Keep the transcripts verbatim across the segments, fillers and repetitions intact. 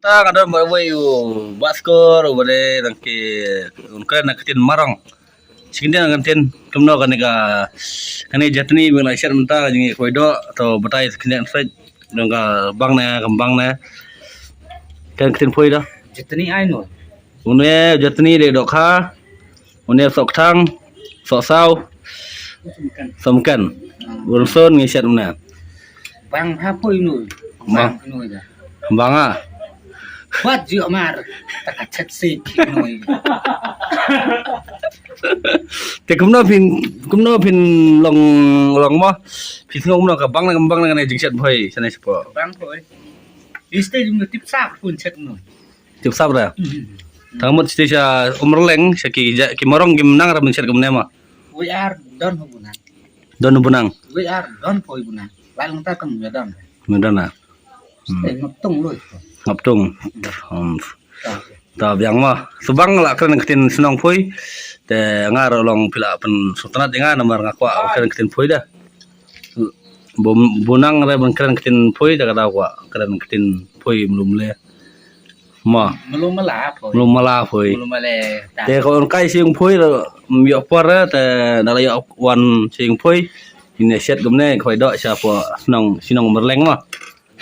Ta ka don ba wei u Bah Skur u ba dei nang ki un kren na ka ktien Marong. Shi kyntien na ka ktien kumno kane ka, kane jatni ba la shet mynta ka jingïakhwai doh, to batai shi kyntien sait. Dang ka bang ne, ka bang ne. Kan ktien poi da. Jatni ai no. Une jatni de dohkha. Une sohkthang, sohsaw, sohmken. Urson ngi shet une. Bang ha poi no. Bang. Bang no da. Bang a. Bat ju mar. Ta ka chet si ki no. Te kumno phin, kumno phin long, long mo. Phin sngew kumno ka bang na, ka bang na kane jingshet poi, shane shapo. Bang poi. Iste jum tip sap kun chet no. Tip sap da. Tang mut shisha Umrleng sha ki ja-, ki Marong kim nang ra mynshet kumne ma. We are don hu bunang. Don hu bunang. We are don poi bunang. Lai lang ta kam we don. Me don na. Ste ngap tung lui. Ngap tung. Hmm. Ta biang ma. Subang la kren ktien shnong poi. Te nga ro long pila pen sutanat nga namar nga kwah kren ktien poi da. Bu-, bunang re ban kren ktien poi da ka daw kwah kren ktien poi mlum le. Ma. Mlum mala poi. Mlum mala poi. Mlum mala. Te ko kai sing poi ro yo por re te da la yo wan sing poi. Ine shet gumne khoi do sha po shnong, shnong Umrleng ma.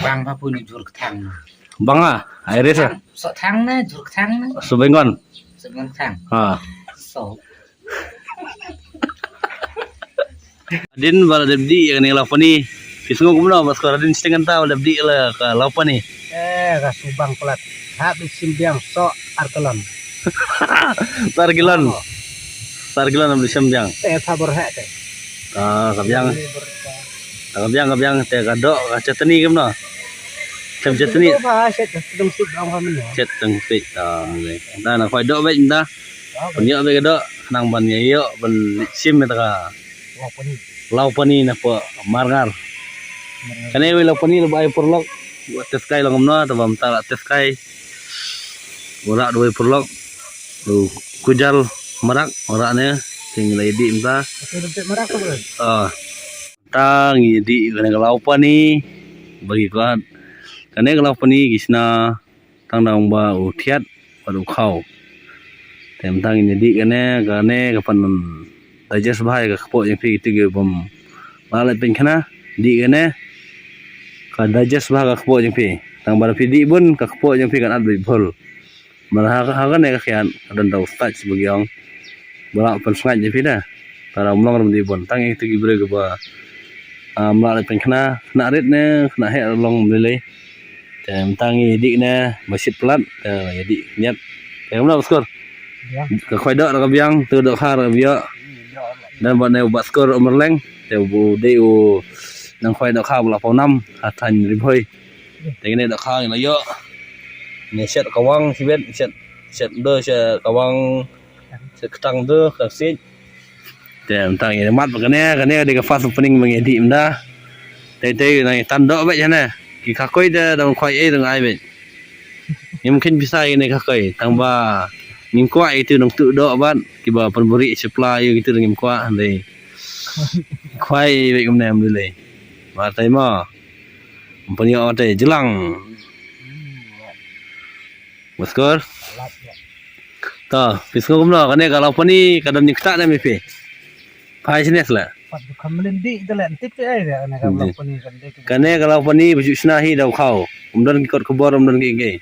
Bang pa poi ni jur kthang. Bang a, ai re sa. So thang ne jur kthang ne. So bengon. So bengon thang. Ha. So. Din ba la dep dih ïa kane ka law pani. Phi sngew kumno ba skor din sting kanta ba la dep dih la ka law pani. Eh, ka subang palat. Hap di sim biang so ar kalon. So ar kalon. So ar kalon di sim biang. Eh, tha bor hek te. Ah, ka biang. Ka biang, ka biang te ka dok ka chetni kumno. Tem chetni. Ba chet teng sik dong ka men. Chet teng sik. Ah, na khoi dok bek mynta. Pynïoh bad ka doh, khnang ban ïa ïoh ban sim ïa ka law pani na pdeng marngar. Kane wei law pani la ba ai pyrlok. Wat test kai long kumno, te ba mynta la test kai. Ura dawei pyrlok. Tu kujal marak ura ne. Ting la ïa dih mynta. Ah. Ta ngi dih kane ka law pani. Bagi kuat. Kane ka law pani ki shna tang dang ba u thiat bad u khaw. Te mynta ngin ïa dih kane, kane ka pan digest bha ïa ka kpoh jong phi, kito ki bym lah leit pynkhna, dih kane ka digest bha ka kpoh jong phi. Tang ba phi dih bun ka kpoh jong phi kan at beit bhul. Mar ha, ha kane ka khian ka don da u starch ba ki ong. Ba lah pynsngaid ïa phi da. Para mlong ram dih bun. Tang ïa kito ki briew kiba, ah, mlong leit pynkhna, khynnah rit ne khynnah heh long ym lei lei. Te mynta ngi dih ne ba shit palat, te ïa dih ñiat. Te kumno ba skor? Ka khoi doh da ka biang, tu doh kha da ka biang. Dan ba ne u ba skor Umrleng, te u dei u nang khoi doh kha ba la paw nam ha thaiñ Ri Bhoi. Te kine doh kha ngi la ïoh. Ngi shet kawang sibet, shet, shet do shet kawang, shet ktang do ka sit. Te mynta ngi mat ba kane, kane ka dei ka first opening ba ngi dih mynta. Te te nang tan doh bad jana. Ki khakoi te dang khoi ei dang ai bad. Ngim khein pisa ïa kine khakoi tang ba ngim kwah ïa kitu nang tu doh bad kiba pynburi supply ïa kitu ngim kwah dei. Khwai bad kumne ym lei. Ba tai ma. Pynïoh te jlang. Ba skor. Ta, phi sngew kumno kane ka law pani ka don ïa kata ne mi phi. Phai shane sla. Pat du kham lin di te leh tip te ai re kane ka law pani kan de. Kane ka law pani ba ju shna hi da u khaw. Um don ki kot khubor, um don ki ki.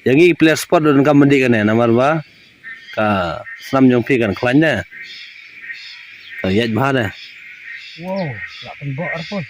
Ïa ngi player sport don kam mandi kane namar ba ka snam jong phi kan khlaiñ ne. Ka ïaid bha ne. Wow, la pynbok arpon.